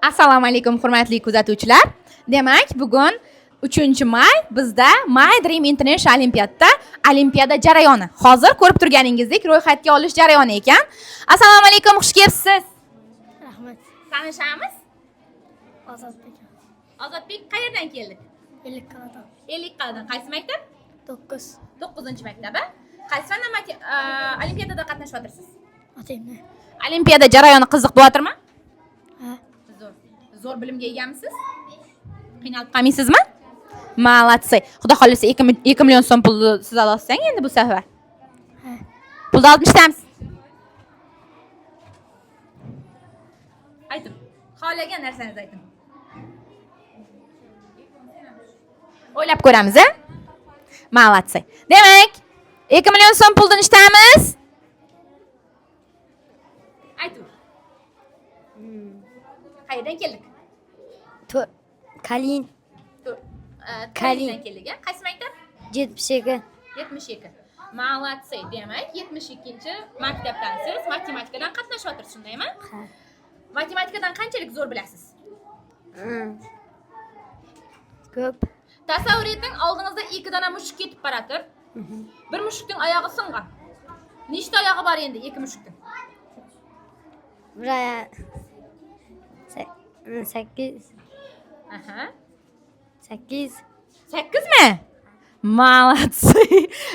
Assalomu alaykum, hurmatli kuzatuvchilar. Demak, bugun 3-may bizda My Dream International Olimpiadda olimpiada jarayoni. Hozir ko'rib turganingizdek, ro'yxatga olish jarayoni ekan. Assalomu alaykum, xush kelibsiz. Rahmat. Tanishamiz? Ozodbek. Ozodbek, qayerdan keldik? Ellikqal'adan. Ellikqal'adan. Qaysi maktab? 9. 9-maktab. Qaysi fandan olimpiadada qatnashyapsiz? Otingni. Olimpiada jarayoni qiziq bo'latirmi? Ha. Zo'r. Zo'r bilimga egamisiz? Qiynalib qolmaysizmi? Молодцы. Xudo xohlasa 2 million so'm pulni siz olasiz endi bu safar. Ha. Pulni olib nishtamiz. Ayting. Xohlagan narsangizni ayting. O'ylab ko'ramiz, a? Молодцы. Demak, 2 million so'm pulni nishtamiz. Ayting. Qayerdan keldik? Kalin. Kalindan keldik, a? Qaysi maktab? 72. 72. Молодцы. Demak, 72-maktabdan siz matematikadan qatnashyapsiz, shundaymi? Ha. Matematikadan qanchalik zo'r bilasiz? Ko'p. Tasavvur eting, oldingizda ikki dona mushuk ketib boratir. Bir mushukning oyog'i singan. Nechta oyog'i bor endi ikki mushukning? Bir oyoq 8. Aha. 8. 8mi? Молодцы.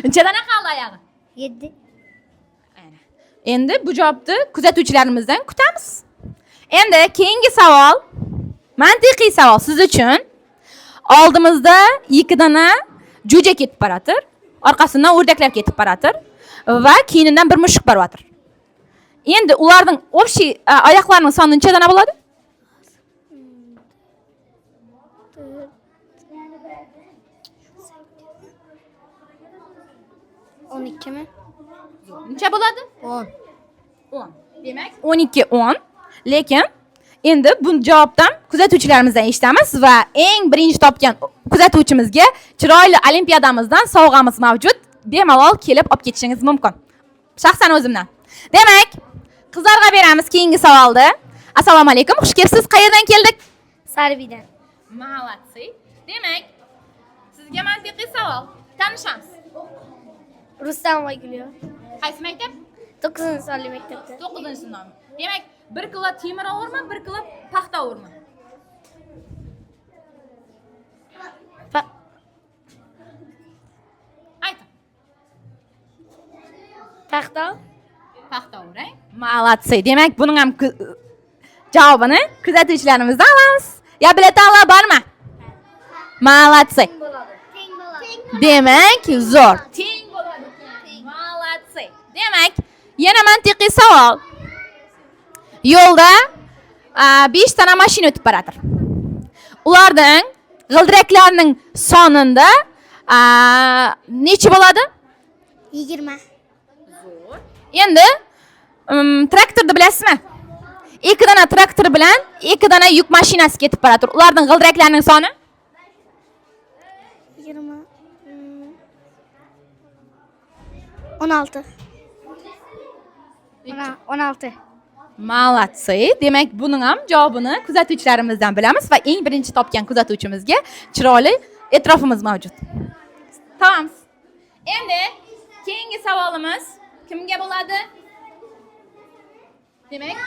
Necha dona qoldi oyog'i? 7. Ana. Endi bu javobni kuzatuvchilarimizdan kutamiz. Endi keyingi savol, mantiqiy savol siz uchun. Oldimizda ikki dona jo'ja ketib boratir, orqasidan o'rdaklar ketib boratir va keyinidan bir mushuk borayotir. Endi ularning общий oyoqlarining soni necha dona bo'ladi? 12mi? Necha bo'ladi? 10. 10. Demak, 12 10. Lekin endi bu javobdan kuzatuvchilarimizdan eshitamiz va eng birinchi topgan kuzatuvchimizga chiroyli olimpiadamizdan sovg'amiz mavjud. Bemalol kelib olib ketishingiz mumkin. Shaxsan o'zimdan. Demak, qizlarga beramiz keyingi savolni. Assalomu alaykum, xush kelibsiz. Qayerdan keldik? Sarbiydan. Молодцы. Demak, sizga mantiqiy savol. Tanishamiz. Rustam Voygulov. Qaysi maktab? 9-sonli maktabda. 9-sinf. Demak, 1 kilo temir og'irmi, 1 kilo paxta og'irmi? Ayting. Paxta. Paxta og'ir, a? Молодцы. Demak, buning ham javobini kuzatuvchilarimizdan olamiz. Ya bilatalar bormi? Молодцы. Demak, zo'r. Teng bo'ladi. Молодцы. Demak, yana mantiqiy savol. Yo'lda 5 tana mashina o'tib boradir. Ularning g'ildiraklarning sonida necha bo'ladi? 20. Zo'r. Endi traktorni bilasizmi? 2 dona traktor bilan 2 dona yuk mashinasi ketib boradir. Ularning g'ildiraklarining soni? 20. 16. 16. Молодцы. Demak, buning ham javobini kuzatuvchilarimizdan bilamiz va eng birinchi topgan kuzatuvchimizga chiroyli etrofimiz mavjud. Tamam. Endi keyingi savolimiz kimga bo'ladi? Demak,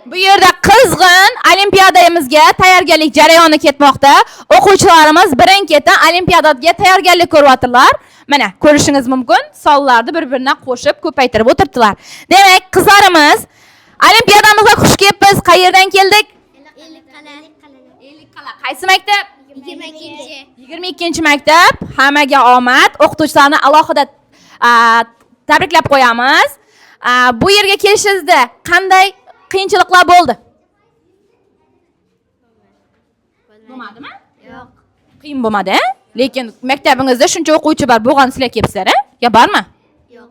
bu yerda qizg'in olimpiadamizga tayyorgarlik jarayoni ketmoqda. O'quvchilarimiz birin-ketin olimpiadaga tayyorgarlik ko'ryaptilar. Mana ko'rishingiz mumkin, sonlarni bir-biriga qo'shib ko'paytirib o'tiribdilar. Demak, qizlarimiz, olimpiadamizga xush kelibsiz. Qayerdan keldik? Ellikqal'a. Ellikqal'a. Qaysi maktab? 22. 22-maktab. Hammaga omad. O'qituvchilarni alohida tabriklab qo'yamiz. Bu yerga kelishingizda qanday qiyinchiliklar bo'ldi? Bo'lmadimi? Yo'q. Qiyin bo'lmadi, a? Lekin maktabingizda shuncha o'quvchi bor, bo'lgan sizlar kelibsizlar, a? Ya bormi? Yo'q.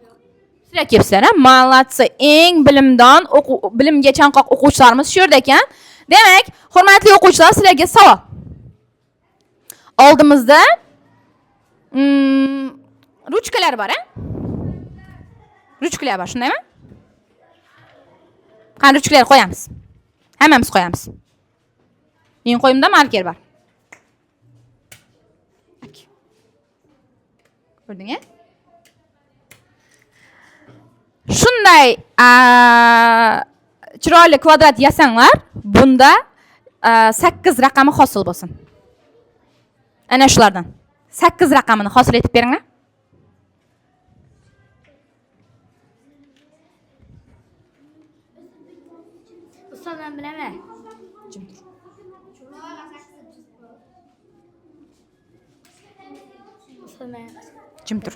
Sizlar kelibsizlar, a? Молодцы. Eng bilimdon, bilimga chanqoq o'quvchilarimiz shu yerda ekan. Demak, hurmatli o'quvchilar, sizlarga savol. Oldimizda ruchkalar bor, a? Ruchkalar bor, shundaymi? Qani ruchkalar qo'yamiz. Hammamiz qo'yamiz. Mening qo'limda marker bor. Ak. Ko'rding, a? Shunday chiroyli kvadrat yasanglar, bunda 8 raqami hosil bo'lsin. Ana shulardan. 8 raqamini hosil etib beringlar. Ustoz, men bilaman. Jim tur. Ustoz, men Jim tur.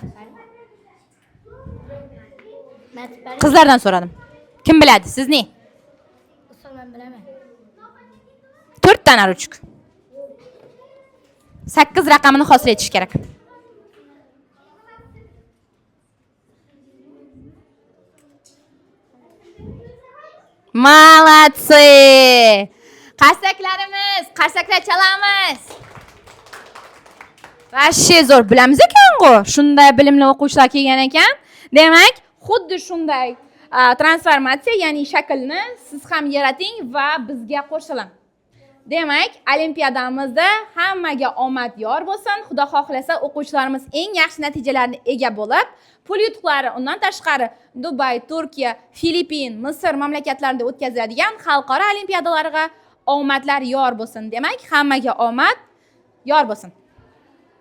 men Qizlardan so'radim. Kim biladi? Sizni? Ustoz, men bilaman. 4 dona ruchka. 8 raqamini hosil etish kerak. Молодцы! Qarsaklarimiz, qarsaklar chalamiz. Вообще zo'r bilamiz ekan-ku. Shunday bilimli o'quvchilar kelgan ekan. Demak, xuddi shunday transformatsiya, ya'ni shaklni siz ham yarating va bizga qo'shiling. Demak, olimpiadamizda hammaga omad yor bo'lsin. Xudo xohlasa, o'quvchilarimiz eng yaxshi natijalarni ega bo'lib, pul yutuqlari, undan tashqari Dubay, Turkiya, Filippin, Misr mamlakatlarida o'tkaziladigan xalqaro olimpiadalarga omadlar yor bo'lsin. Demak, hammaga omad yor bo'lsin.